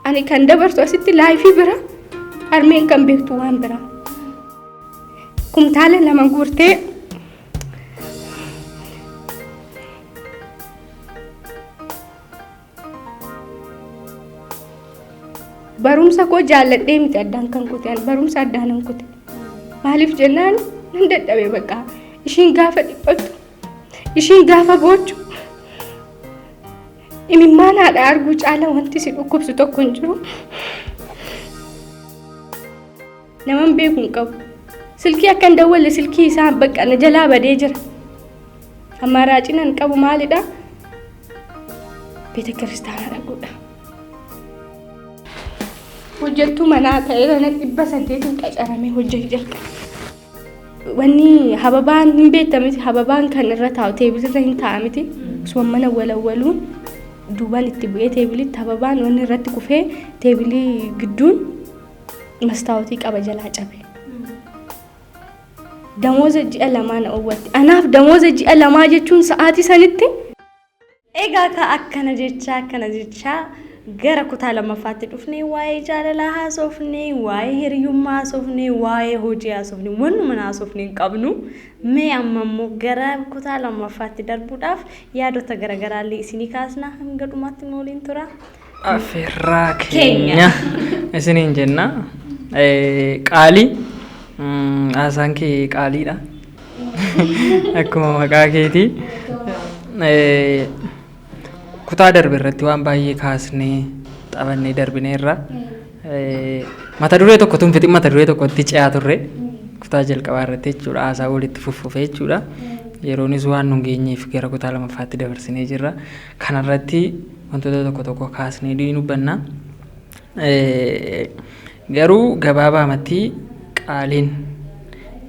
Ani kan dabarsu asitti laayifii bira harmeen kan beektu waan biraa. Kumtaala 2 guurtee Barumsa koo jaalladhee miti addaan kan kute ani barumsa addaan hin kute. Maaliif jennaan nan dadhabe bakka. Ishiin gaafa dhiphattu, ishiin gaafa boochu, imimmaan haadha arguu caala wanti si dhukkubsu tokko hin jiru. Naman beeku hin qabu. Silkii akka hin dawwalle silkii isaa bakka na jalaa badee jira. Ammaaraaciin an qabu maalidha? Beeta kiristaanaa dhaquudha. Hojjettuu manaa ta'ee kana 800n qacaramee hojjechuu jalqabe. Wanni hababaan hin beekta miti hababaan kan irra taa'u teebilirra hin taa'a miti. Osuma mana walawwaluun duubaan itti bu'ee teebilitti hababaan wanni irratti kufee teebilii gidduun mastaawotii qaba jalaa cabe. Damooza ji'a lamaa na owwatte. Anaaf damooza ji'a lamaa jechuun sa'aatii sanitti. Egaa kaa akkana jechaa akkana jechaa gara kutaa lammaffaatti dhufnee waa'ee jaalalaa haasofne, waa'ee hiriyummaa haasofne, waa'ee hojii haasofne, wannuma haasofne hin qabnu. Mee amma immoo gara kutaa lammaffaatti darbuudhaaf yaadota garaagaraallee isinii kaasna hanga dhumaatti nu waliin tura. Affeerraa keenya isiniin jenna. Qaalii haasaan kee qaaliidha. Akkuma maqaa keetii. Kutaa darbe irratti waan baay'ee kaasnee taphannee darbineerra. Mata duree tokko tun fixin mata duree tokkotti ce'aa turre. Kutaa jalqabaa irratti jechuudha haasaa walitti fuffufee jechuudha. Yeroonis waan nu geenyeef gara kutaa lamaffaatti dabarsinee jirra. Kanarratti wantoota tokko tokko kaasnee ni dubbanna. Garuu gabaabaamatti qaaliin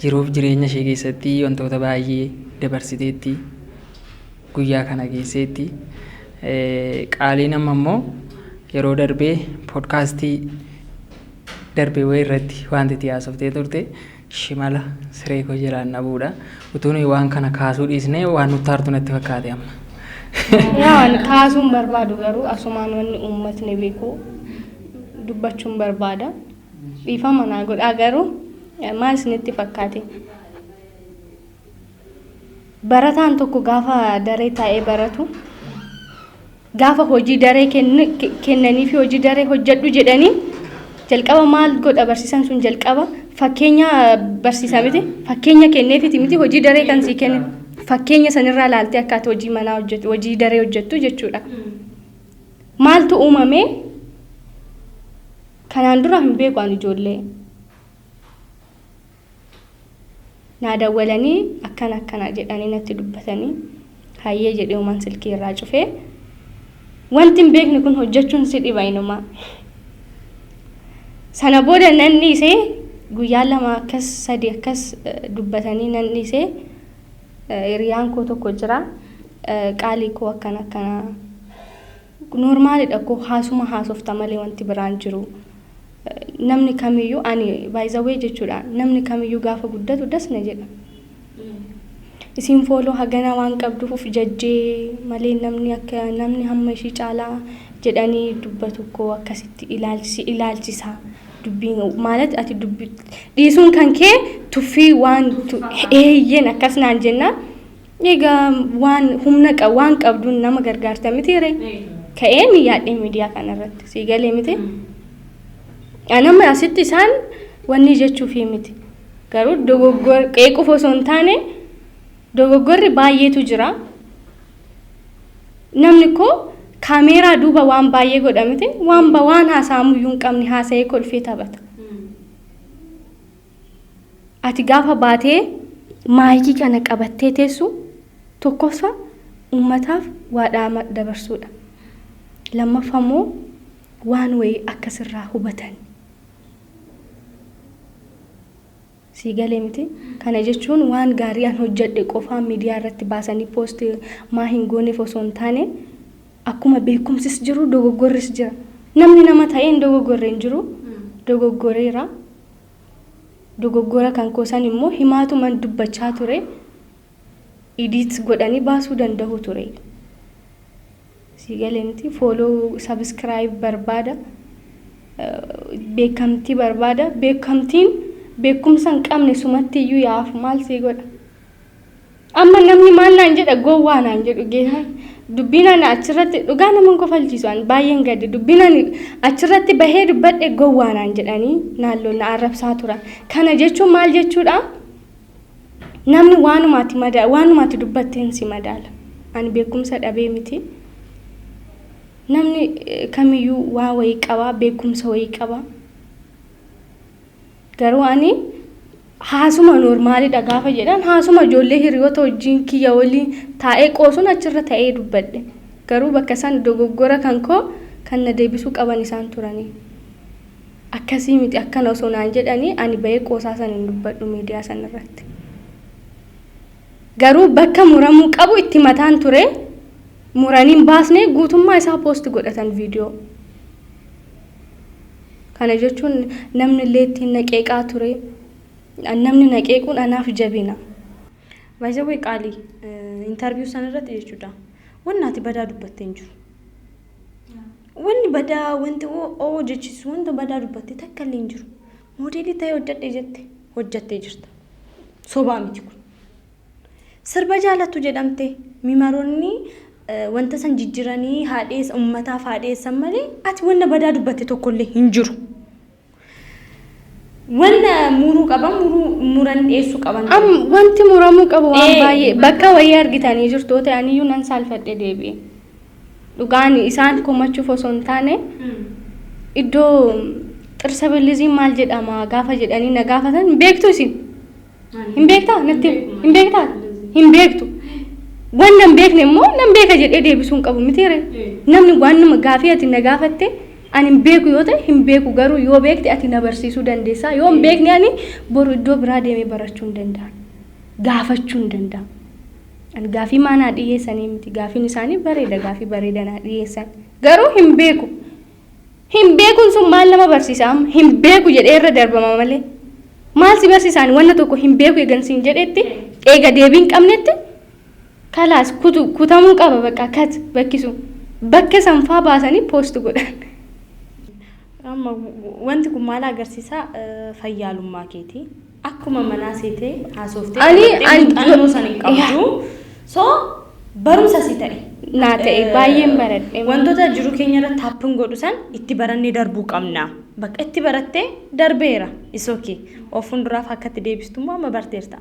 jiruuf jireenya ishee keessatti wantoota baay'ee dabarsiteetti guyyaa kana geesseetti. Qaaliin amma immoo yeroo darbee poodkaastii darbe wayii irratti wanti itti haasoftee turte Shimala siree koo jalaan dhabuudha. Utuu nuyi waan kana kaasuu dhiisnee waan nutti aartu natti fakkaate amma. Yaa waan kaasuun barbaadu garuu asumaan wanni uummatni beeku dubbachuun barbaada. Dhiifama naa godhaa garuu maal isinitti fakkaate? Barataan tokko gaafa daree taa'ee baratu gaafa hojii daree kennaniifi hojii daree hojjedhu jedhanii jalqaba maal godha barsiisan sun jalqaba fakkeenya barsiisa miti fakkeenya kenneefiti miti hojii daree kan sii kenne fakkeenya sanirraa laaltee akka ati hojii manaa hojjettu hojii daree hojjettu jechuudha. Maaltu uumame kanaan dura hin beeku ani ijoollee. Naa dawwalanii akkana akkana jedhanii natti dubbatanii hayyee jedhee umaan silkii irraa cufee wanti hin beekne kun hojjechuun si dhiba inumaa. Sana booda nan dhiisee guyyaa lama akkas sadi akkas dubbatanii nan dhiisee hiriyaan koo tokko jira qaalii koo akkana akkana noormaalidha koo haasuma haasofta malee wanti biraan jiru. Namni kamiyyuu ani by the way jechuudha namni kamiyyuu gaafa guddatu das na jedha. Isiin fooloo hagana waan qabduuf of jajjee malee namni akka namni hamma ishii caalaa jedhanii dubbatu koo akkasitti ilaalchisi ilaalchisa. Dubbiin maalat ati dubbi dhiisuun kan kee tuffii waan eeyyeen akkas naan jennaan Egaa waan humna waan qabduun nama gargaarta miti ree? Ka'ee ni yaadhee miidiyaa kana irratti sii galee miti. Anama asitti isaan wanni jechuufii miti. Garuu dogoggora qeequuf osoo hin taane dogoggorri baay'eetu jira. Namni koo kaameeraa duuba waan baay'ee godha miti waan waan haasa'amuyyuu hin qabne haasa'ee kolfee taphata. Ati gaafa baatee maayikii kana qabattee teessu tokkoffaa uummataaf waa dhaama dabarsuudha. Lammaffaa immoo waan wayii akka sirraa hubatan. Sii galee miti? Kana jechuun waan gaarii an hojjedhe qofaa miidiyaa irratti baasanii poost maa hin gooneef osoo hin taane akkuma beekumsis jiru dogoggorris jira. Namni nama ta'ee hin dogoggorre hin jiru. Dogoggoreera. Dogoggora kan koo san immoo himaatuman dubbachaa ture edit godhanii baasuu dandahu ture. Sii galee miti follow subscribe barbaada. Beekamtii barbaada. Beekamtiin beekumsa hin qabne sumatti iyyuu yaafu maal sii godha? Amma namni maal naan jedha? Gowwaa naan jedhu. Geetaan dubbiin ani achirratti dhugaa nama hin kofalchiisu, ani baay'een gadde. Dubbiin ani achirratti bahee dubbadhe gowwaa naan jedhanii naalloo na arrabsaa turan. Kana jechuun maal jechuudha? Namni waanumaati mada waanumaati dubbatteen si madaala. Ani beekumsa dhabee miti. Namni kamiyyuu waa wayii qaba, beekumsa wayii qaba. Garuu ani haasuma normalidha gaafa jedhan, haasuma ijoollee hiriyoota wajjin kiyya waliin taa'ee qoosuun achirra ta'ee dubbadhe. Garuu bakka isaan dogoggora kan koo kan na deebisuu qaban isaan turanii. Akkasii miti, akkana osoo naan jedhanii ani bahee qoosaa san hin dubbadhu miidiyaa san irratti. Garuu bakka muramuu qabu itti mataan ture, muranii hin baasne, guutummaa isaa post godhatan viidiyoo. Kana jechuun namni illee ittiin na qeeqaa ture. Namni na qeequun anaaf jabina. By the way, qaalii, interview san irratti jechuudha. Wanni ati badaa dubbattee hin jiru. Wanni badaa, wanti oo jechisu, wanta badaa dubbattee takka illee hin jiru. Moodeelii ta'ee hojjedhe jette, hojjettee jirta. Sobaa miti kun. Sirba jaalattu jedhamte, mimaroonni wanta san jijjiiranii haadheessa ummataaf haadheessan malee ati wanna badaa dubbatte tokkollee hin jiru. Wanna muruu qaban muruu, muran dhiyeessuu qaban. Am wanti muramuu qabu waan baay'ee bakka wayii argitanii jirtu yoo ta'e, aniyyuu nan saalfadhe deebi'e. Dhugaan isaan komachuuf osoo hin taane, iddoo xirsa billiziin maal jedhama gaafa jedhanii na gaafatan, hin beektu isin. Hin beektaa natti? Hin beektaa? Hin beektu. Wanna hin beekne immoo nan beeka jedhee deebisuu hin qabu mitiire. Namni waanuma gaafii ati na gaafatte ani hin beeku yoo ta'e hin beeku, garuu yoo beekte ati na barsiisuu dandeessaa. Yoo hin beekne ani boru iddoo biraa deemee barachuu hin danda'a. Gaafachuu hin danda'a. Ani gaafii maa naa dhiyeessanii miti, gaafiin isaanii bareeda, gaafii bareeda naa dhiyeessan. Garuu hin beeku. Hin beekuun sun maal nama barsiisa amma? Hin beeku jedhee irra darbama malee. Maal si barsiisaan wanna tokko hin beeku eegan siin jedhetti, eega deebii hin qabnetti kalaas kutu kutamuu qaba, bakka kat bakki sun bakka sanfaa baasanii post godhan. Amma wanti kun maal agarsiisa? Fayyaalummaa keeti. Akkuma manaa seetee haasoftee muuxannoo san hin qabdu. So barumsa si ta'e. Naa ta'e, baay'een baradhe. Wantoota jiru keenya irratti happen godhu san itti barannee darbuu qabna. Bakka itti barattee darbeera. Is okay. Of fuulduraaf akka itti deebistu immoo amma barteerta.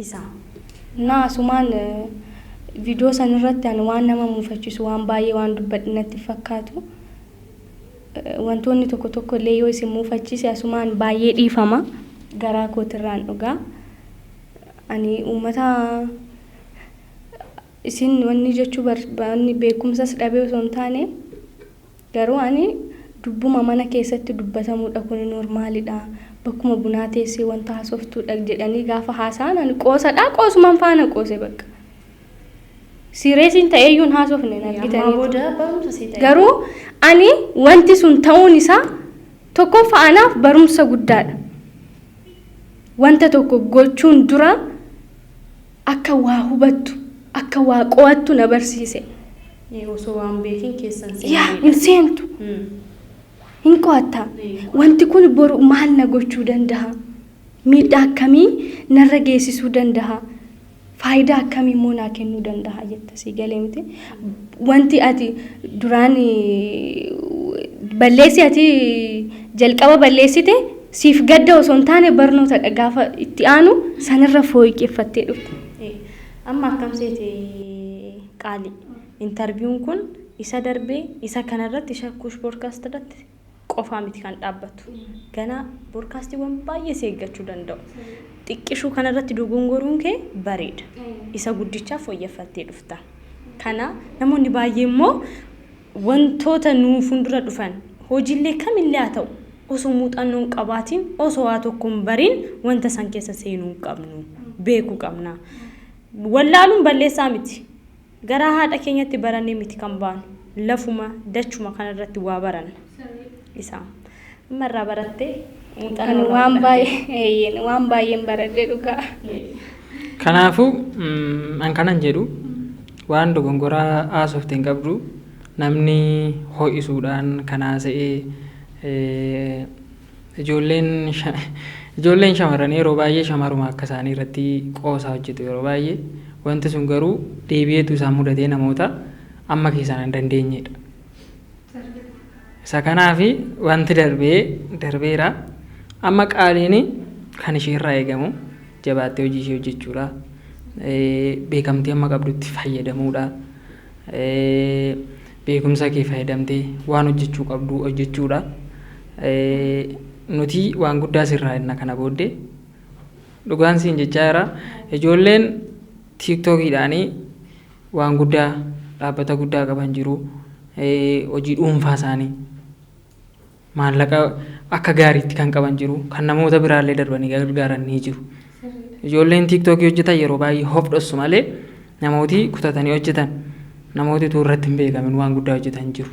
Isa. Naa asumaan viidiyoo san irratti ani waan nama muufachiisu waan baay'ee waan dubbadhe natti fakkaatu. Wantoonni tokko tokko illee yoo isin muufachiise asumaan baay'ee dhiifama. Garaa kootirraan dhugaa. Ani uummata isin wanni jechuu wanni beekumsas dhabee osoo hin taane, garuu ani dubbuma mana keessatti dubbatamuudha, kun normalidha. Bakkuma bunaa teessee wanta haasoftuudha jedhanii gaafa haasa'an ani qoosadha, qoosuman faana qoose, bakka. Seriousiin ta'eeyyuu hin haasofne Ammaa argitanii. booda barumsa si ta'e. Garuu ani wanti sun ta'uun isaa tokkoffaa anaaf barumsa guddaadha. Wanta tokko gochuun dura akka waa hubattu, akka waa qo'attu na barsiise. Osoo waan beekin keessan Yaa hin seentu. Hin qo'atta. Wanti kun boru maal na gochuu danda'a? Miidhaa akkamii narra geessisuu danda'a? Faayidaa akkamii immoo naa kennuu danda'a jetta, si galee miti. Wanti ati duraan balleessi, ati jalqaba balleessite siif gadda osoo hin taane barnootadha, gaafa itti aanu sanirra fooyyeffattee dhufte. Amma akkam seete qaali? Interviewun kun isa darbee isa kanarratti, isa kush podcast irratti qofaa miti kan dhaabbatu. Ganaa podcastiiwwan baay'ee si eeggachuu danda'u. Xiqqishuu kanarratti dogongoruun kee bareeda. Isa guddichaaf fooyyeffattee dhufta. Kana namoonni baay'ee immoo wantoota nuu fuuldura dhufan hojiilee kamillee haa ta'u osoo muuxannoo hin qabaatiin, osoo waa tokko hin bariin wanta san keessa seenuu hin qabnu, beekuu qabna. Wallaaluun balleessaa miti. Garaa haadha keenyatti barannee miti kan baanu. Lafuma dachuma kanarratti waa baranna. Isaa. Amma irraa barattee muuxannoo irraa waan baay'ee, waan baay'een baradhe dhugaa. Kanaafuu an kanan jedhu waan dogongoraa haasofte hin qabdu, namni ho'isuudhaan kan haasa'ee. Ijoolleen ijoolleen shamarranii yeroo baay'ee shamaruma akka isaanii irratti qoosaa hojjetu yeroo baay'ee. Wanti sun garuu deebi'eetu isaan mudatee namoota amma keessaan hin dandeenyedha. Isa kanaafi wanti darbee darbeera. Amma qaaliin kan isheerraa eegamu jabaattee hojii ishee hojjechuudha. Beekamtii amma qabdutti fayyadamuudha. Beekumsa kee fayyadamtee waan hojjechuu qabdu hojjechuudha. Nuti waan guddaa sirraa enna kana booddee. Dhugaan siin jechaa jira. Ijoolleen tiiktookiidhaanii waan guddaa dhaabbata guddaa qaban jiru. Hojii dhuunfaa isaanii maallaqa akka gaariitti kan qaban jiru. Kan namoota biraallee darbanii gargaaran ni jiru. Ijoolleen tiiktookii hojjetan yeroo baay'ee of dhossu malee namooti kutatanii hojjetan namooti utuu irratti hin beekamin waan guddaa hojjetan jiru.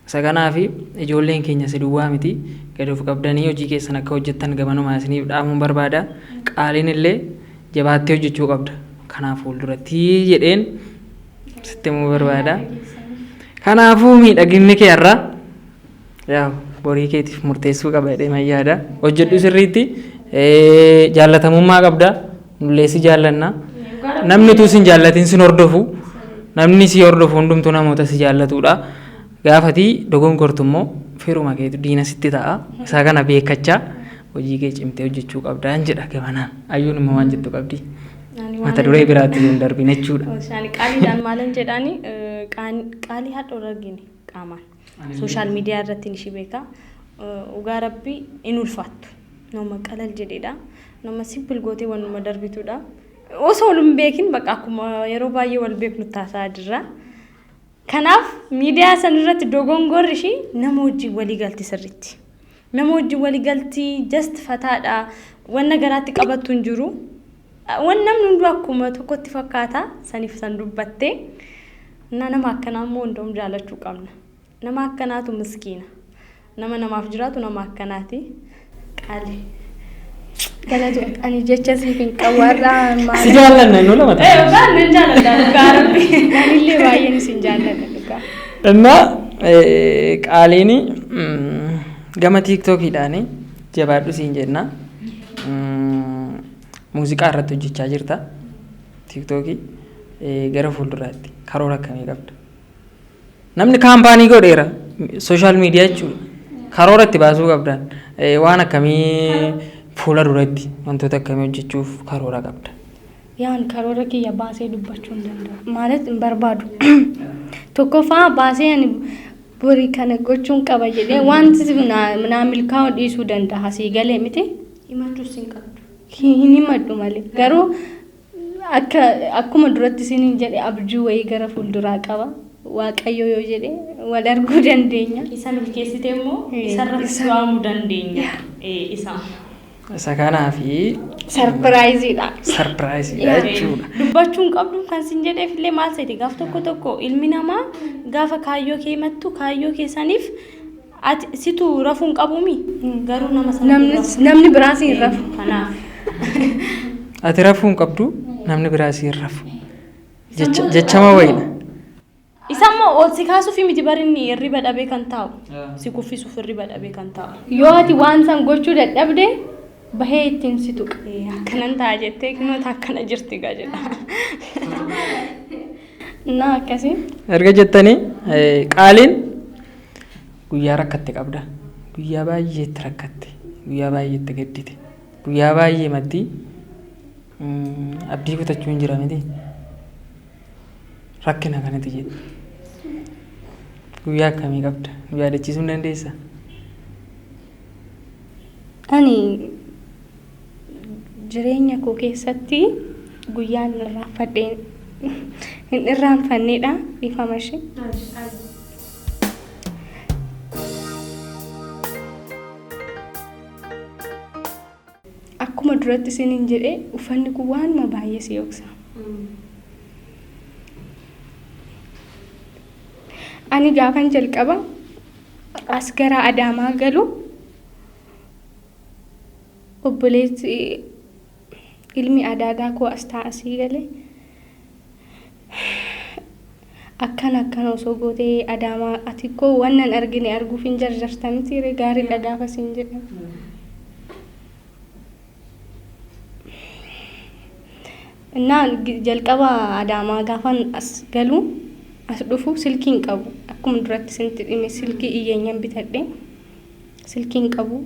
Isa kanaaf ijoolleen keenya si duwwaa miti gad of qabdanii hojii keessan akka hojjettan gamanumaa isiniif dhaamuun barbaada. Qaaliin illee jabaattee hojjechuu qabda. Kanaaf fuulduratti jedheen sitti himuu barbaada. Kanaafuu miidhaginni kee har'a yaa borii keetiif murteessuu qaba jedhee man yaada. Hojjedhu sirriitti jaallatamummaa qabda. Nullee si jaallanna. Namni utuu sin jaallatin sin hordofu. Namni si hordofu hundumtuu namoota si jaallatudha. Gaafati dogongortu immoo firuma keetu diina sitti ta'a. Isaa kana beekkachaa hojii kee cimtee hojjechuu qabdaan jedha gamanaan. Ayyuun immoo waan jettu qabdi. Mata duree biraatti hin darbin jechuudha. Ani qaaliidhaan maalan jedhaani qaalii hadha ol argine qaamaan. Sooshaal miidiyaa irratti ishii beeka. Dhugaa rabbi in ulfaattu. Nama qalal jedhedha. Nama simple gootee wanuma darbitudha. Osoo wal hin beekin bakka akkuma yeroo baay'ee wal beeknu taasaa jirra. Kanaaf miidiyaa san irratti dogongorri ishii nama wajjin walii galti sirriitti. Nama wajjin walii galti just fataadha. Wanna garaatti qabattu hin jiru. Wan namni hunduu akkuma tokkotti fakkaata saniif san dubbatte. Na nama akkanaa immoo hundoom jaalachuu qabna. Nama akkanaatu miskiina. Nama namaaf jiraatu nama akkanaati. Qaali. Galatu ani jecha siif hin qabu har'a Si maal jaallanna nu lama Eh, dhugaa nan jaaladha dhugaa rabbi. anillee baay'een isin jaalladha dhugaa. እና qaaliin gama tiiktookiidhaan jabaadhu siin jenna. Muuziqaa irratti hojjechaa jirta. Tiiktookii gara fuulduraatti karoora akkamii qabda? Namni kaampaanii godheera sooshaal miidiyaa jechuudha. Karoora itti baasuu qabdaan waan akkamii fuula duratti wantoota akkamii hojjechuuf karoora qabda? Yaan karoora kiyya baasee dubbachuu hin danda'u. ማለት hin barbaadu. Tokkoffaa baasee ani borii kana gochuun qaba jedhee wanti naa milkaa'u dhiisuu danda'a sii galee miti. Himachuus hin qabdu. Hin himadhu malee. Garuu akka akkuma duratti isiniin jedhe abjuu wayii gara fuulduraa qaba. Waaqayyo yoo jedhe wal arguu dandeenya. Isa milkeessite immoo isarratti waamuu dandeenya. Isa. Isa kanaafi Sarpiraayiziidha. sarpiraayiziidha jechuudha. Dubbachuu hin qabdu kan sin jedheef illee maal seete gaaf tokko tokko ilmi namaa gaafa kaayyoo kee himattu kaayyoo keessaniif ati situ rafuu hin qabuumi garuu nama sana Namni biraas hin rafu. Kanaaf. Ati rafuu hin qabdu namni biraas hin rafu. Jechama wayiidha. Isa immoo ol si kaasuuf miti barinni hirriba dhabee kan taa'u. Si kuffisuuf hirriba dhabee kan taa'u. Yoo ati waan san gochuu dadhabde bahee ittiin si tuqa. Akkanan ta'a jettee kinoota akkana jirti gaa jedha. Naa akkasii. Erga jettanii qaaliin guyyaa rakkatte qabda. Guyyaa baay'eetti rakkatte. Guyyaa baay'eetti gaddite. Guyyaa baay'ee maddii abdii kutachuu hin jira miti. Rakkina kanatti jette. Guyyaa akkamii qabda? Nu yaadachiisuu hin dandeessaa? Ani jireenya koo keessatti guyyaan irraanfadhee hin irraanfannedha dhiifama ishee. Akkuma duratti isiniin jedhee uffanni kun waanuma baay'ee si yoksa. Ani gaafan jalqaba as gara Adaamaa galu obboleessi ilmi adaadaa koo as ta'a asii galee. Akkana akkana osoo gootee Adaamaa ati koo wannan argine arguuf hin jarjarta miti ree gaariidha gaafa siin jedhan. Innaan jalqaba Adaamaa gaafan as galu as dhufu silkii hin qabu. Akkuma duratti isinitti hime silkii iyyeenyan bitadhe. Silkii hin qabu.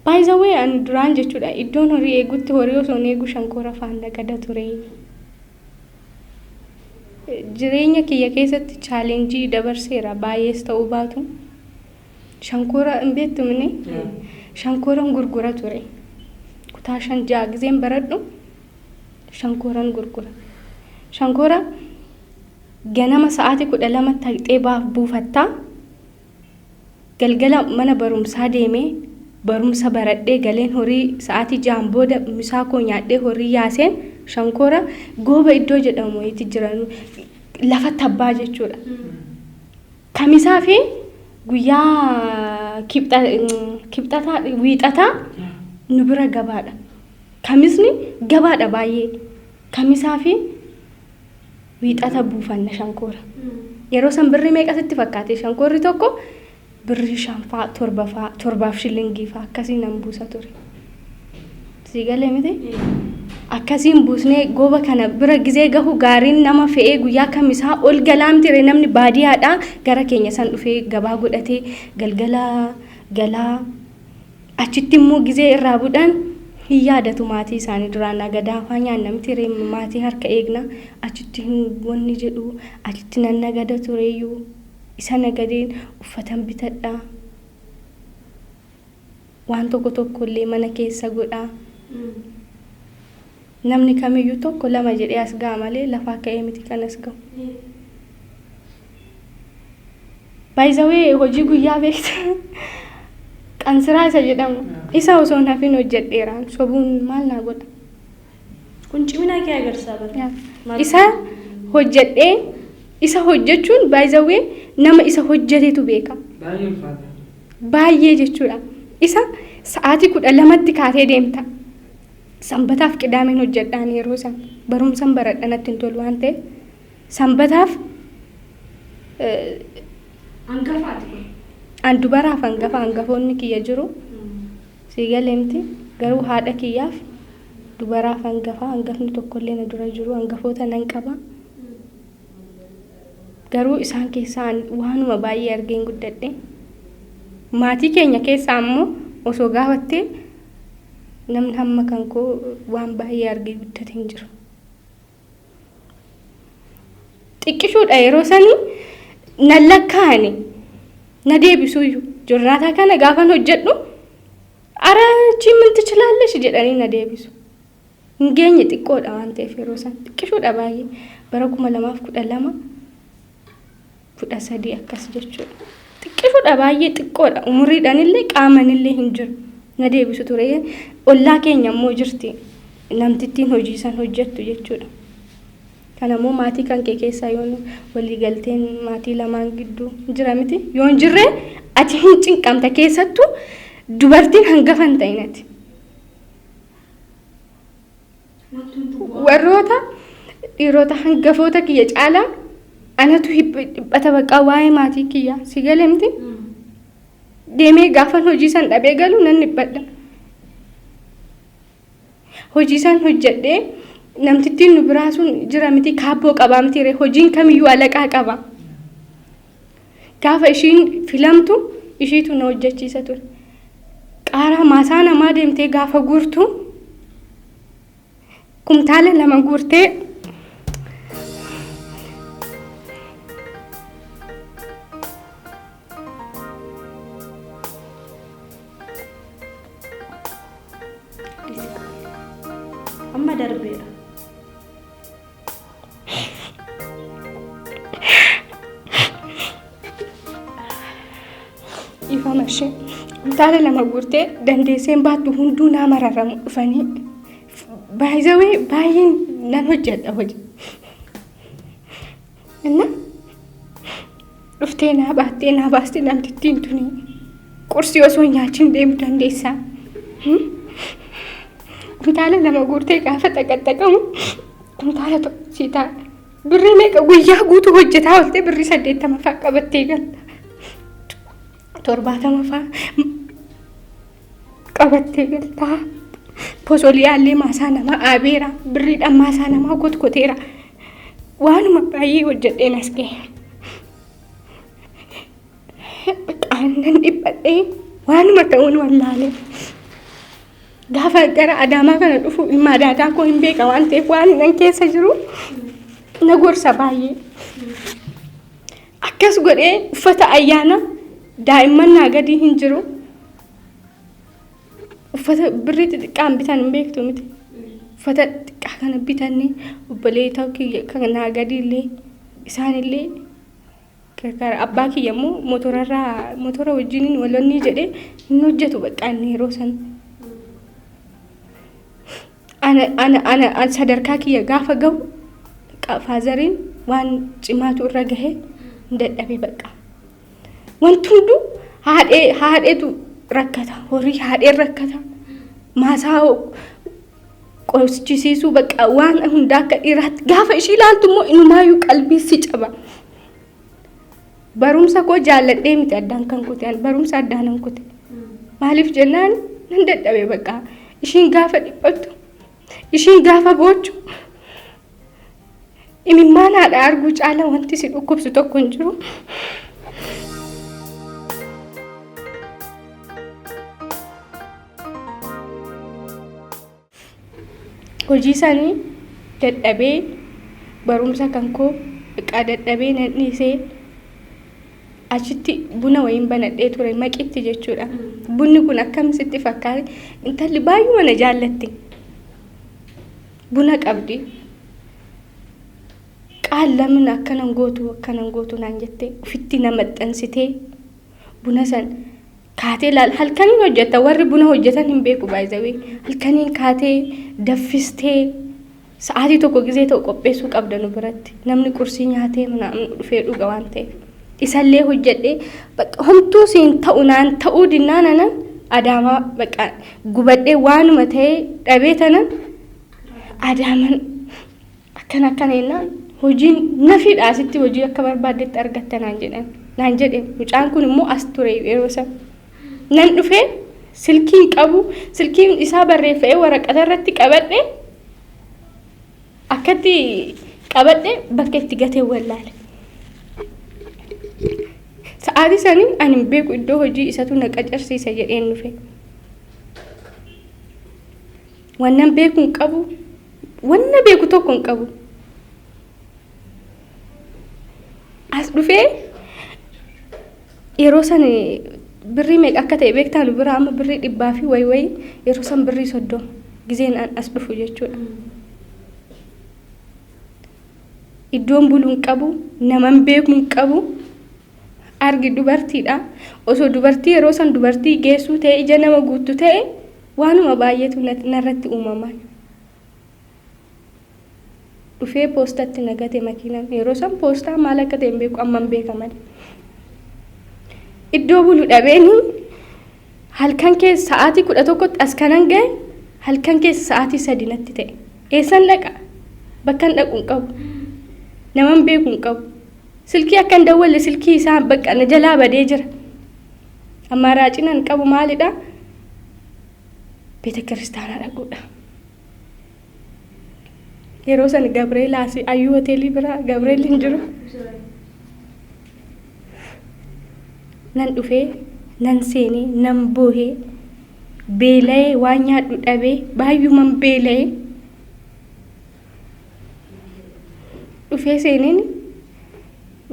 By the way ani duraan jechuudha iddoon horii eegutti horii osoo hin eegu shankoora faan nagada ture. Jireenya kiyya keessatti chaalenjii dabarseera baay'ees ta'uu baatu. Shankoora hin beektu mini shankooran gurgura ture. Kutaa shan ja'a gizeen baradhu shankooran gurgura. Shankoora ganama sa'aatii 12 taqxee baaf buufattaa. Galgala mana barumsaa deemee barumsa baradhee galeen horii sa'aatii 6n booda misaa koo nyaadhee horii yaaseen shankoora gooba iddoo jedhamu wayiitti jira lafa tabbaa jechuudha. Kamisaa fi guyyaa kibxataa wiixataa nu bira gabaadha. Kamisni gabaadha baay'ee. Kamisaa fi wiixata buufanna shankoora. Yeroo san birrii meeqa sitti fakkaate shankoorri tokko birrii shanfaa torbafaa torbaaf shillingii faa akkasii nan buusa ture. Sii galee miti? Akkasiin buusnee gooba kana bira gizee gahu gaariin nama fe'ee guyyaa kamisaa ol galaa miti ree namni baadiyaadhaa gara keenya san dhufee gabaa godhatee galgala galaa Achitti immoo gizee irraa budhan hin yaadatu maatii isaanii duraan nagadaa faa nyaanna miti ree maatii harka eegna achitti hin wanni jedhu achitti nan nagada tureeyyuu isa nagadeen uffatan bitadha waan tokko tokko illee mana keessa godha namni kamiyyuu tokko lama jedhee as ga'a malee lafaa ka'ee miti kan as ga'u. By the way hojii guyyaa beekta qansiraa isa jedhamu isa osoo hin hafin hojjedheeraan sobuun maal naa godha. Kun cimina kee agarsiisa bara. Maal- Isa hojjedhee isa hojjechuun by the way nama isa hojjetetu beeka. Baay'ee ulfaata. Baay'ee jechuudha. Isa sa'aatii 12tti kaatee deemta. Sanbataaf qidaameen hojjedhaan yeroo san barumsan baradha natti hin tolu waan ta'eef Sanbataaf Hangafaati kun. An dubaraaf hangafa hangafoonni kiyya jiru. Sii galee miti garuu haadha kiyyaaf dubaraaf hangafa hangafni tokkollee na dura jiru hangafoota nan qaba. Garuu isaan keessaa an waanuma baay'ee argeen guddadhe. Maatii keenya keessaa ammoo osoo gaafattee namni hamma kan koo waan baay'ee argee guddate hin jiru. Xiqqishuudha yeroo sanii nan lakkaa'ani na deebisuuyyu jornaataa kana gaafan hojjedhu ara achi min tichilaallesh jedhanii na deebisu. Hin geenye xiqqoodha waan ta'eef yeroo san xiqqishuudha baay'ee bara 2012 13 akkas jechuudha. Xiqqishuudha baay'ee xiqqoodha umuriidhaan qaamanillee hin jiru na deebisu ture ollaa keenya immoo jirti namtittiin hojii san hojjettu jechuudha. Kana immoo maatii kan kee keessaa yoon walii galteen maatii lamaan gidduu jira miti yoo hin jirre ati hin cinqamta keessattuu dubartiin hangafa hin ta'in ati. Warroota dhiirota hangafoota kiyya caalaa anatu dhiphata baqqaa waa'ee maatii kiyyaa si galee miti. Deemee gaafan hojii san dhabee galu nan dhiphadha. Hojii san hojjedhee namtittiin nu biraa sun jira miti kaabboo qabaa miti ree hojiin kamiyyuu alaqaa qaba. Gaafa ishiin filamtu ishiitu na hojjechiisa ture. Qaaraa maasaa namaa deemtee gaafa guurtu kumtaala lama guurtee Amma darbeera. Dhiifama ishee. Kumtaala lama guurtee dandeesseen baattu hunduu naa mararamu dhufanii. Baay'ee baay'een nan hojjedha hojii. Inna dhuftee naa baattee naa baaste namtittiin tuni qursii osoo hin nyaachiin deemuu dandeessaa. Kuntaala 2 guurtee gaafa xaqaxaqamu kuntaala tokko sii ta'a. Birrii meeqa guyyaa guutuu hojjetaa ooltee birrii 80 fa'aa qabattee galta. 70 fa'aa qabattee galta. Posoliyaallee maasaa namaa aabeera. Birriidhaan maasaa namaa kotkoteera. Waanuma baay'ee hojjedheen as ga'e. Nan dhiphadhee waanuma ta'uun wallaalee. Gaafa gara Adaamaa kana dhufu ilma adaadaa koo hin beeka waan ta'eef waan nan keessa jiru na gorsa baay'ee. Akkas godhee uffata ayyaana daa'imman naa gadii hin jiru. Uffata birrii xixiqqaan bitan hin beektu miti. Uffata xixiqqaa kana bitannee obboleessa kiyya kan naa gadiillee isaanillee Gargaara abbaa kiyya immoo motorarraa motora wajjiniin walonnii jedhee hin hojjetu bakka inni yeroo san. Ana ana ana an sadarkaa kiyya gaafa gahu bakka faazariin waan cimaatu irra gahe hin dadhabe bakka. Wanti hunduu haadhee haadheetu rakkata horii haadheen rakkata maasaa qochisiisuu bakka waan hundaa akka dhiiraatti gaafa ishii ilaaltu immoo inumaayyuu qalbii si caba. Barumsa koo jaalladhee miti addaan kan kute ani barumsa addaan hin kute. Maaliif jennaan nan dadhabe bakka ishiin gaafa dhiphattu ishiin gaafa boochu imimmaan haadha arguu caala wanti si dhukkubsu tokko hin jiru. Hojii isaanii dadhabee barumsa kan koo xiqqaa dadhabee nan dhiisee achitti buna wayiin banadhee ture maqitti jechuudha. Bunni kun akkam sitti fakkaate intalli baay'uma na jaallatti. Buna qabdi. Qaallamin akkanan gootu akkanan gootu naan jette ofitti na maxxansitee buna san kaatee laal halkaniin hojjetta warri buna hojjetan hin beeku baay'izawee halkaniin kaatee daffistee sa'aatii tokko gizee ta'u qopheessuu qabda nu biratti namni qursii nyaatee namni dhufee dhuga waan ta'eef isallee hojjedhee bakka homtuu siin ta'u naan ta'uu dinnaan anan adaamaa bakka gubadhee waanuma ta'ee dhabee tanan adaaman Akkana akkana jennaan hojiin nafiidha asitti hojii akka barbaaddetti argatta naan jedhan naan jedhe mucaan kun immoo as ture yeroo san nan dhufee silkiin qabu silkiin isaa barreeffa'ee waraqata irratti qabadhe akkatti qabadhe bakka itti gatee wallaale. Sa'aatii sanii ani hin beeku iddoo hojii isatu na qacarsiisa jedheen dhufe. Wannan beeku hin qabu. Wanna beeku tokko hin qabu. As dhufee yeroo san birrii meeqa akka ta'e beektaa nu bira amma birrii dhibbaa fi wayi wayi yeroo san birrii 30 gizeen an as dhufu jechuudha. Iddoon bulu hin qabu, naman beeku hin qabu. Argi dubartiidha. Osoo dubartii yeroo san dubartii geessuu ta'e ija nama guuttu ta'e waanuma baay'eetu narratti uumama. Dhufee poostatti na gate makiinaan. Yeroo san poostaa maal akka ta'e hin beeku amman beeka malee. Iddoo bulu dhabeeni halkan keessa sa'aatii 11tti as kanan ga'e halkan keessa sa'aatii 3 natti ta'e. Eessan dhaqa? Bakkan dhaqu hin qabu. Naman beeku hin qabu. Silkii akka hin dawwalle silkii isaa bakka na jalaa badee jira. Ammaaraaciin an qabu maalidha? Beeta kiristaanaa dhaquudha. Yeroo san Gabreel asii Ayyuu hoteelii bira Gabreel hin jiru. Nan dhufee nan seenee nan boohee beela'ee waan nyaadhu dhabee baay'uman beela'ee dhufee seeneen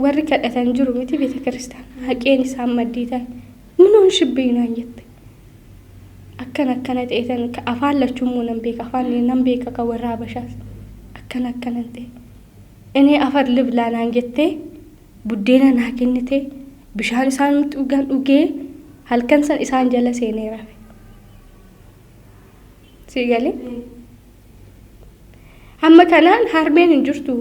warri kadhatan jiru miti beeta kiristaanaa haqeen isaan maddii ta'e minoon shibbii naan jette. Akkana akkana ta'eetan ka afaan lachuummoo nan beeka afaan nan beeka ka warra habashaas akkana akkanan ta'e. Inee afar liblaa naan jettee buddeena naa kennite bishaan isaan dhugan dhugee halkan san isaan jala seenee rafe. Sii galee? Hamma kanaan harmeen hin jirtu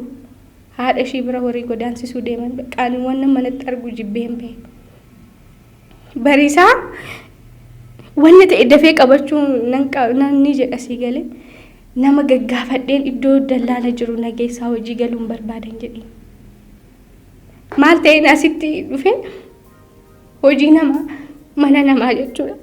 haadha ishii bira horii godaansisuu deeman qaanii waan manatti argu jibbeen bahe. Bariisaa Wanni ta'e dafee qabachuu nan nan ni jedha sii galee. Nama gaggaafadheen iddoo dallaala jiru na geessaa hojii galuun barbaadan jedheen. Maal ta'een asitti dhufe hojii namaa mana namaa jechuudha.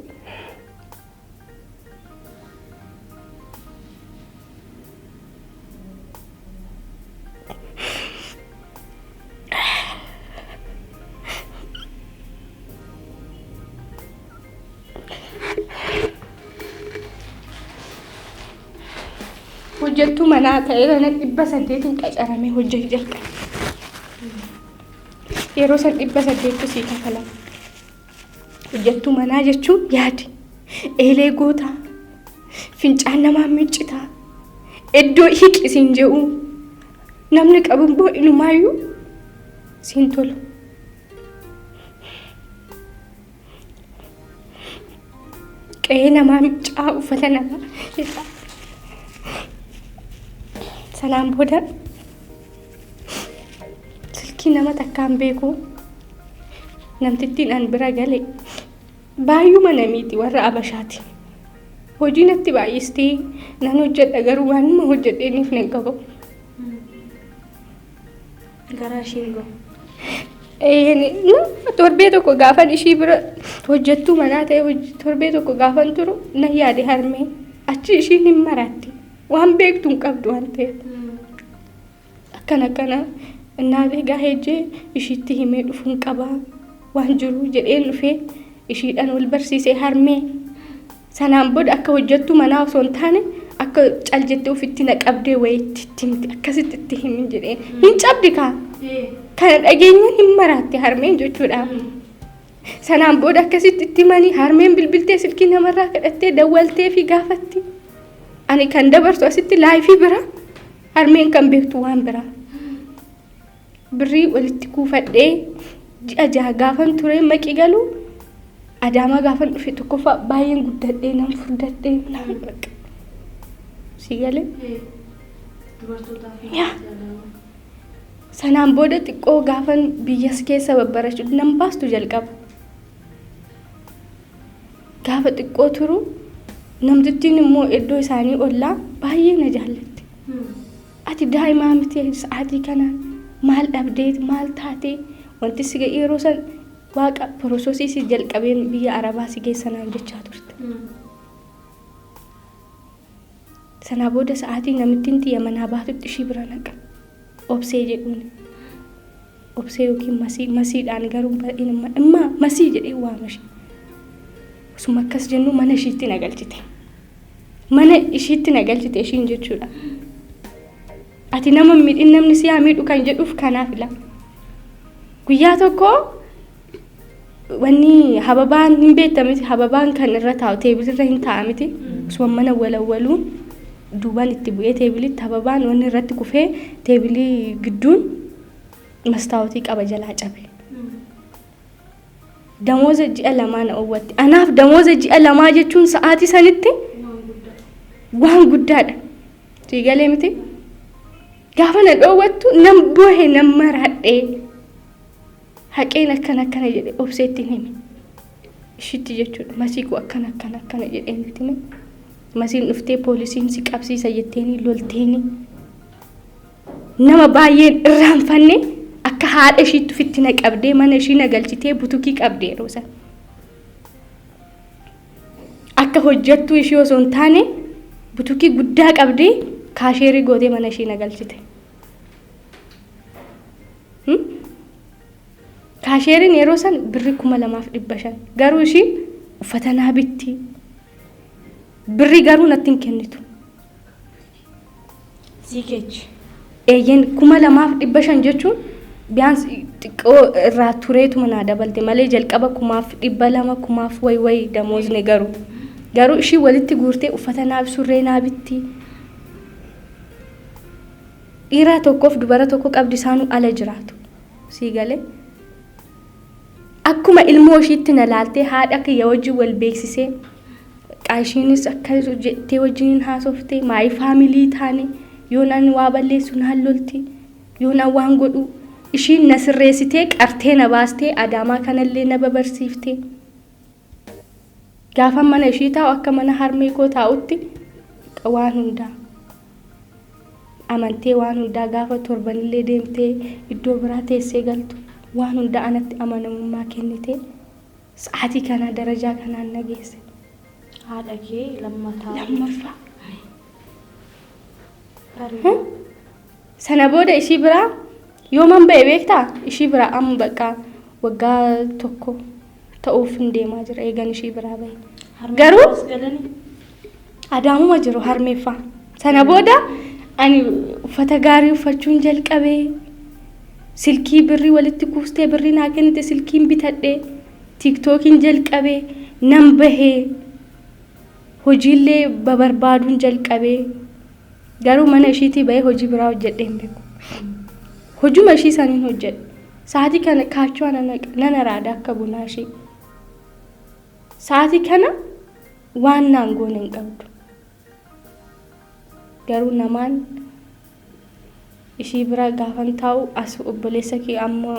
Hojjettuu manaa ta'ee kana 800n qacaramee hojjechuu jalqabe. Yeroo san 800tu sii kafalama. Hojjettuu manaa jechuun yaadi. Eelee gootaa, fincaan namaa miiccitaa, iddoo hiqi siin jedhu namni qabu immoo inumaayyuu siin tolu. Qe'ee namaa miccaa uffata namaa hidhaa. Sanaan booda silkii nama takkaan beeku namtittiin an bira gale baay'uma namiiti warra abashaati. Hojii natti baay'istee nan hojjedha garuu waanuma hojjedheeniif nan qabu. Garaa ishiin gahu. Torbee tokko gaafan ishii bira hojjettuu manaa ta'e torbee tokko gaafan turu nan yaade harmee achi ishiin hin maraatti waan beektu hin qabdu waan ta'eef. Akkana akkana innaa egaa hejjee ishiitti himee dhufuun qaba waan jiru jedheen dhufee ishiidhaan wal barsiisee harmee sanaan booda akka hojjettuu manaa osoo hin taane akka cal jettee ofitti na qabdee wayiitti itti himte akkasitti itti himin jedheen hin cabdi kaa kana dhageenyaan hin maraatte harmeen jechuudha. Sanaan booda akkasitti itti himanii harmeen bilbiltee silkii namarraa kadhattee dawwaltee fi gaafatti. Ani kan dabarsu asitti laayifii bira harmeen kan beektu waan biraa. Birrii walitti kuufadhee ji'a 6 gaafan ture maqi galu Adaamaa gaafan dhufe tokkoffaa baay'een guddadhee nan furdadhee nan bakka. Si galee? Yaa. Sanaan booda xiqqoo gaafan biyyas keessa babbarachuu nan baastu jalqaba. Gaafa xiqqoo turu namtittiin immoo iddoo isaanii ollaa baay'ee na jaallatti. Ati daa'imaa miti sa'aatii kana maal dhabdeet maal taatee wanti si ga'e yeroo san waaqa porososii si jalqabeen biyya arabaa si geessa naan jechaa turte. Sanaa booda sa'aatii namittiin tiyya manaa baatutti ishii bira naqa. Obsee jedhuun. Obsee yookiin masii masiidhaan garuu baay'een imma masii jedhee waama ishee. Osuma akkas jennu mana ishiitti na galchite. Mana ishiitti na galchite ishiin jechuudha. Ati nama hin miidhin namni si haa miidhu kan jedhuuf kanaaf ila. Guyyaa tokko wanni hababaan hin beektamiti hababaan kan irra taa'u teebilirra hin taa'a miti. Osuma mana walawwaluun duubaan itti bu'ee teebilitti hababaan wanni irratti kufee teebilii gidduun mastaawotii qaba jalaa cabe. Damooza ji'a lamaa na owwatte. Anaaf damooza ji'a lamaa jechuun sa'aatii sanitti waan guddaadha. Sii galee miti? Gaafa na dhoowwattu nan boohe nan maraadhee haqeen akkana akkana jedhe obseetti hime. Ishitti jechuudha. Masii koo akkana akkana akkana jedheen itti hime. Masiin dhuftee poolisiin si qabsiisa jetteeni lolteeni. Nama baay'een irraanfanne akka haadha ishiitti ofitti na qabdee mana ishii na galchitee butukii qabde yeroo san. Akka hojjettuu ishii osoo hin taane butukii guddaa qabdee kaasheerii gootee mana ishii na galchite. Kaasheeriin yeroo san birrii 2500 garuu ishiin uffata naa bitti birrii garuu natti hin kennitu. Sii keechi. Eeyyeen 2500 jechuun biyaans xiqqoo irraa tureetuma naa dabalte malee jalqaba 0200 kumaaf wayi wayi damoozne garuu. Garuu ishii walitti guurtee uffata naaf surree naa bitti. Dhiiraa tokkoof dubara tokko qabdi isaanuu ala jiraatu. Sii galee. Akkuma ilmoo ishiitti na laaltee haadha kiyya wajjin wal beeksisee Qaashiinis ishiinis akka jettee wajjiniin haasoftee maayii faamilii taane yoon ani waa balleessu naan lolti yoon an waan godhu ishiin na sirreessitee qartee na baastee adaamaa kanallee na babarsiiftee. Gaafa mana ishii taa'u akka mana harmee koo taa'utti waan hundaa amantee, waan hundaa gaafa torbanillee deemtee iddoo biraa teessee galtu, waan hundaa anatti amanamummaa kennitee sa'aatii kana darajaa kanaan na geesse. Haadha kee lammataa. Lammaffaa. Sana booda ishii biraa yooman ba'e beektaa? Ishii biraa amma bakka waggaa 1 ta'uuf hin deemaa jira eegan ishii biraa ba'e. Garuu Adaamuma jiru harmeeffaa. Sana booda ani uffata gaarii uffachuun jalqabee, silkii birrii walitti kuustee birrii naa kennite silkiin bitadhee, TikTokiin jalqabee, nan bahee, hojiillee babarbaaduun jalqabee. Garuu mana ishiitii bahee hojii biraa hojjedhee hin beeku. Hojuma ishii saniin hojjedhe. Sa'aatii kana kaachoo nan araada akka bunaa ishii. Sa'aatii kana waan naan goone hin qabdu. Garuu namaan ishii bira gaafan taa'u as obboleessa kee amma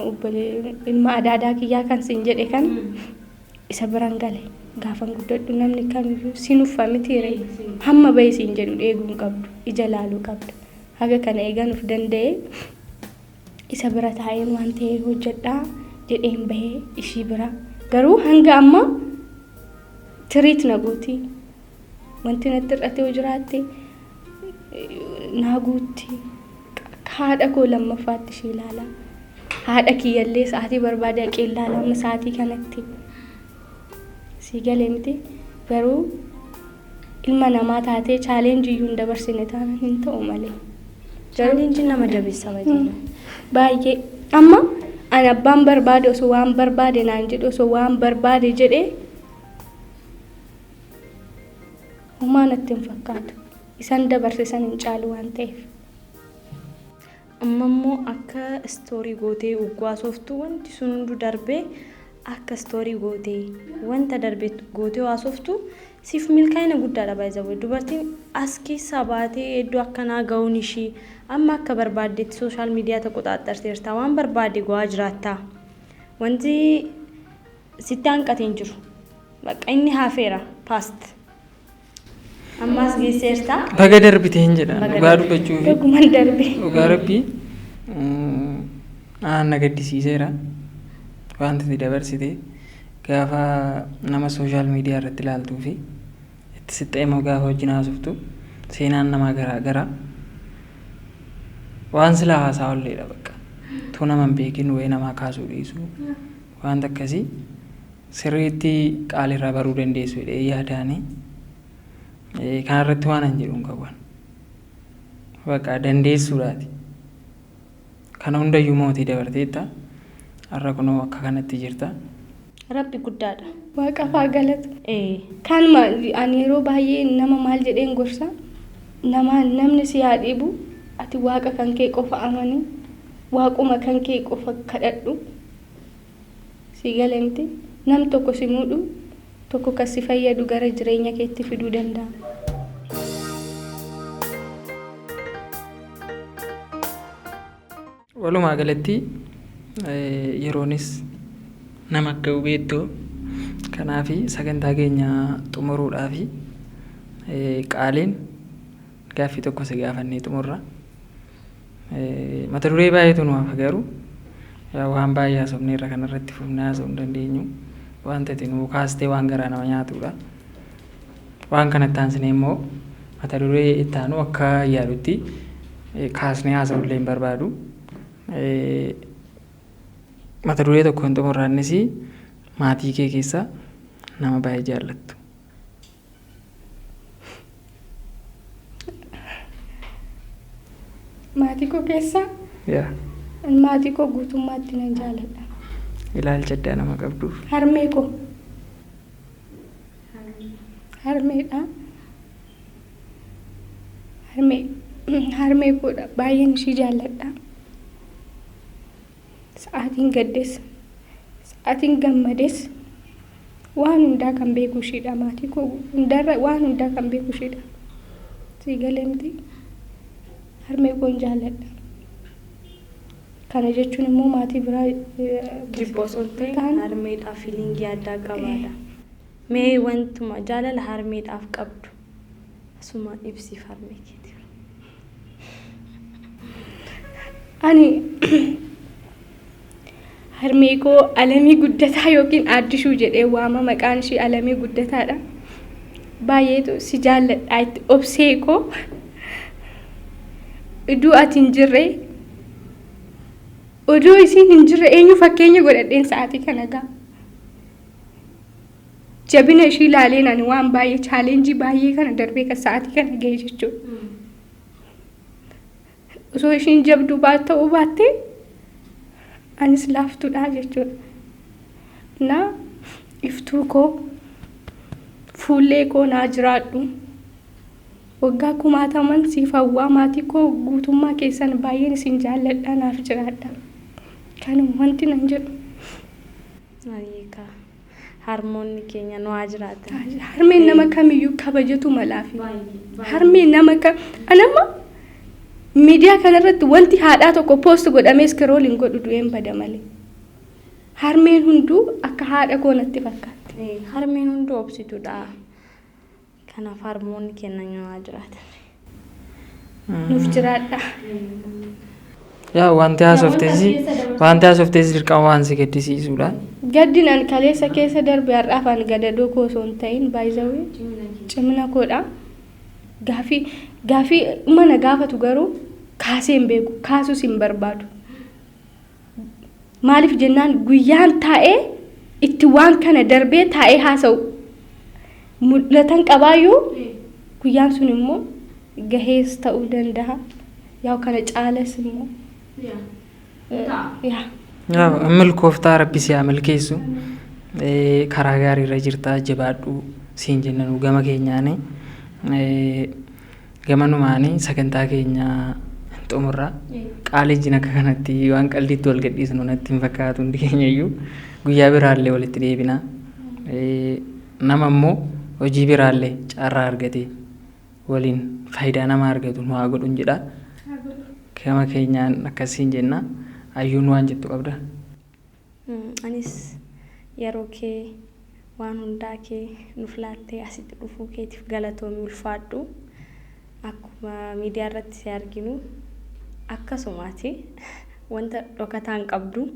ilma adaadaa kiyyaa kan siin jedhe kan isa biran gale. Gaafan guddadhu namni kamiyyuu si nuffa mitiire, hamma bahi siin jedhu eeguu hin qabdu, ija laaluu qabda. Haga kana eegan of danda'e isa bira taa'een waan ta'e hojjedhaa jedheen bahee ishii bira. Garuu hanga amma treat na gooti. Wanti natti hir'ate yoo jiraatte naa guutti. Haadha koo lammaffaatti ishee ilaala. Haadha kiyyallee sa'aatii barbaade haqee ilaala amma sa'aatii kanatti. Sii galee miti, garuu ilma namaa taatee challenge iyyuu hin dabarsine taanaan hin ta'u malee. Challengeiin nama jabeessa baay'ee. Baay'ee. Amma ani abbaan barbaade osoo waan barbaade naan jedhu, osoo waan barbaade jedhee, homaa natti hin fakkaatu. Isan dabarse san hin caalu waan ta'eef. Amma immoo akka story gootee ugguu sooftuu wanti sun hunduu darbee, akka story gootee wanta darbe gootee haasoftu siif milkaa'ina guddaadha baay'ee. Dubartiin as keessaa baatee iddoo akkanaa ga'uun ishii, amma akka barbaaddetti social media qoxaaxarteerta, waan barbaadde go'aa jiraatta, wanti sitti hanqatee hin jiru, bakka inni hafeera, past ammaas geesseerta. Baga darbiteen jedha. Baga dhugaa darbite. Dubbachuufi. Dhuguman darbe. Dhugaa rabbii aan na gaddisiiseera. Wanti ati dabarsite gaafa nama social media irratti ilaaltuu fi itti sitti immoo gaafa wajjin haasoftu seenaan namaa garaa gara. Waan silaa haasaa olleedha bakka. Tu nama hin beekin wayii namaa kaasuu dhiisu, wanta akkasii sirriitti qaalirraa baruu dandeessu jedhee yaadaanii kanarratti waan an jedhu hin qabu. Bakka dandeessuudhaati. Kana hundayyuu mootii dabarteetta. Har'a kunoo akka kanatti jirta. Rabbi guddaadha. Waaqaaf haa galatu. Ee. Kanuma ani yeroo baay'ee nama maal jedheen gorsa, nama namni si haa dhiibu, ati waaqa kan kee qofa amanii, waaquma kan kee qofa kadhadhu. Si galee miti, nam tokko si muudhu tokko kan si fayyadu gara jireenya keetti fiduu danda'a. Walumaa galatti yeroonis nama akka hubeettu, kanaaf sagantaa keenya xumuruudhaaf qaaliin gaaffii tokko si gaafannee xumurra. Mata duree baay'eetu nu hafa, garuu waan baay'ee haasofneerra, kanarratti fufnee haasa'uu hin dandeenyu. Wanta ati nuu kaastee waan garaa nama nyaatudha. Waan kanatti aansinee immoo mata duree itti aanu akka yaadutti kaasnee haasa'uu illee hin barbaadu. Mata duree tokko hin xumurra, innis maatii kee keessaa nama baay'ee jaallattu. Maatii koo keessaa Yaa maatii koo guutummaatti nan jaaladha. Ilaalcha addaa nama qabduuf. Harmee koo. Harmeedha. Harmee harmee koodha. Baay'een ishii jaalladha. Sa'aatiin gaddes, sa'aatiin gammades waan hundaa kan beeku ishiidha. Maatii koo hundarra waan hundaa kan beeku ishiidha. Sii galee miti, harmee koon jaalladha. Kana jechuun immoo maatii biraa Jibba osoo hin ta'in ta'an harmeedhaaf feeling addaa qabaadha. Mee wantuma jaalala harmeedhaaf qabdu asumaan ibsiif harmee keetiif. Ani harmee koo Alamii Guddataa yookiin Aaddishuu jedhee waama. Maqaan ishii Alamii Guddataadha. Baay'eetu si jaalladha itti obsee koo. Iduu ati hin jirre, oduu isiin hin jirre eenyu fakkeenya godhadheen sa'aatii kana ga'a. Jabina ishii ilaaleen ani waan baay'ee challenge baay'ee kana darbee kan sa'aatii kana gahe jechuudha. Osoo ishiin jabduu ta'uu baattee anis laaftuudha jechuudha. Na iftuu koo, fuullee koo, naa jiraadhu. Waggaa kumaataman siif hawwaa. Maatii koo guutummaa keessan baay'een isin jaalladha, naaf jiraadha. Kanuma wanti nan jedhu. Ayeekaa, harmoonni keenya nu haa jiraatan. Harmeen nama kamiyyuu kabajatu malaafi. Harmeen nama kam anamma miidiyaa kanarratti wanti haadhaa tokko post godhamee scroll hin godhu, du'een bada malee. Harmeen hunduu akka haadha koo natti fakkaatti. Harmeen hunduu obsituudha. Kanaaf harmoonni keenya nu haa jiraatan. Nuuf jiraadha. Yaa, wanti haasoftees dirqama waan si gaddisiisudha. Gaddin an kaleessa keessa darbe har'aaf an gadadoo koo osoo hin ta'in, baay'izawee cimina koodha. Gaafii mana gaafatu garuu kaasee hin beeku, kaasuus hin barbaadu. Maaliif jennaan, guyyaan taa'ee itti waan kana darbee taa'ee haasa'u mul'atan qabaayyuu, guyyaan sun immoo gahees ta'uu danda'a. Yaa, kana caalas immoo yaa. Yaa, milkooftaa, Rabbi si haa milkeessu. Karaa gaarii irra jirtaa, jabaadhu siin jennanu gama keenyaani. Gamanumaani sagantaa keenya xumurra. Qaalii akka kanatti waan qaldiitti wal gadhiisnu natti hin fakkaatu. Hundi keenya iyyuu guyyaa biraallee walitti deebina. Nama immoo hojii biraallee carraa argate waliin faayidaa nama argatu nu haa godhun jedha. Gama keenyaan akkasiin jenna. Ayyuun waan jettu qabda. Anis yeroo kee, waan hundaa kee nuuf laattee asitti dhufuu keetiif galatoomi, ulfaadhu. Akkuma miidiyaa irratti si arginu akkasumaati, wanta dhokataa hin qabdu.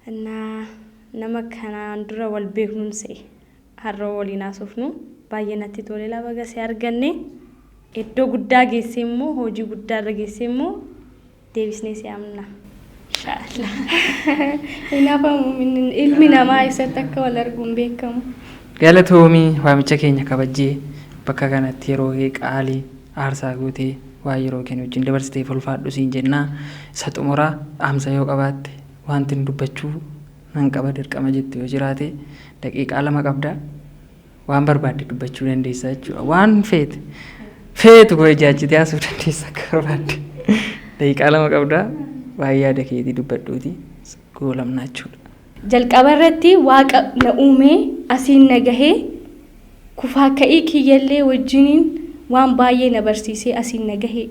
Innaa nama kanaan dura wal beeknuun se'e har'a waliin haasofnu baay'ee natti tole. Baga si arganne. Iddoo guddaa geessee immoo, hojii guddaa irra geessee immoo deebisnee si amna. Inshaallah. Hinaafamu, ilmi namaa eessatti akka wal argu hin beekamu. Galatoomii, waamicha keenya kabajjee bakka kanatti yeroo kee qaalii aarsaa gootee waa yeroo keenya wajjin dabarsiteef ulfaadhu siin jennaa. Isa xumuraa, dhaamsa yoo qabaatte, wanti hin dubbachuu nan qaba dirqama jettu yoo jiraate, daqiiqaa 2 qabda, waan barbaadde dubbachuu dandeessa jechuudha. Waan feete feetu koo ijaajjitee haasuu dandeessa akka barbaadde. Daqiiqaa 2 qabda, waan yaada keetii dubbadhuuti goolamnaa jechuudha. Jalqaba irratti Waaqa na uumee asiin na gahee, kufaa ka'ii kiyyallee wajjiniin waan baay'ee na barsiisee asiin na gahee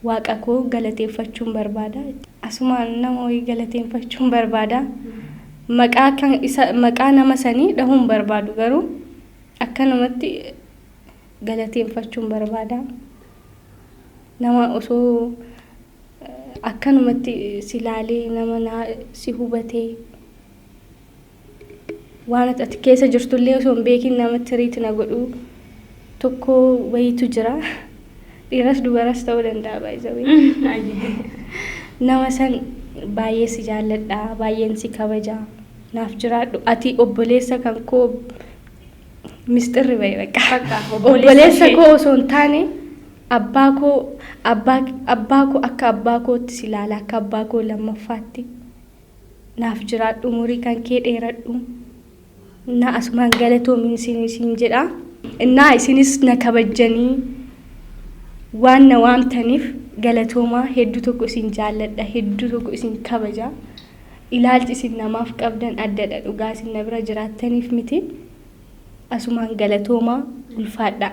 Waaqa koo galateeffachuun barbaada. Asumaan nama wayii galateeffachuun barbaada. Maqaa kan isa, maqaa nama sanii dhahuun barbaadu, garuu akkanumatti galateeffachuun barbaada. Nama osoo akkanumatti si laalee, nama si hubatee, waan ati keessa jirtullee osoo hin beekin nama treat na godhu tokko wayiitu jira. Dhiiras dubaras ta'uu danda'a baay'ee. Nama san baay'ee si jaalladha, baay'een si kabaja. Naaf jiraadhu. Ati obboleessa kan koo, misxirri bahe bakka. Obboleessa koo osoo hin taane abbaa koo, abbaa koo, akka abbaa kootti si ilaala, akka abbaa koo lammaffaatti. Naaf jiraadhu, umurii kan kee dheeradhu. Na asumaan galatoomiin isin jedha. Innaa isinis na kabajjanii waan na waamtaniif galatoomaa. Hedduu tokko isin jaalladha, hedduu tokko isin kabaja. Ilaalchi isin namaaf qabdan addadha, dhugaa isin na bira jiraattaniif miti. Asumaan galatoomaa, ulfaadha.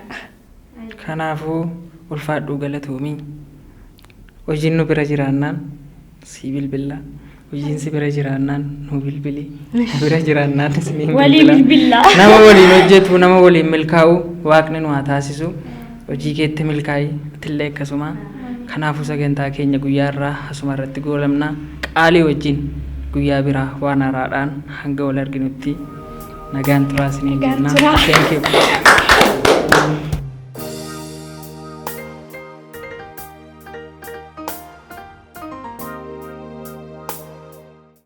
Kanaafuu ulfaadhuu, galatoomii. Hojiin nu bira jiraannaan sii bilbilla. Hojiin si bira jiraannaan nu bilbili. Nu bira jiraannaan isiniin Walii bilbila. bilbillaa. Nama waliin hojjetu, nama waliin milkaa'u Waaqni nu haa taasisu. Hojii keetti milkaa'i, atillee akkasuma. Kanaafuu sagantaa keenya guyyaa irraa asuma irratti goolabna. Qaalii wajjin guyyaa biraa waan haaraadhaan hanga wal arginutti nagaan turaa isiniin Nagaan jenna. turaa. Thank you.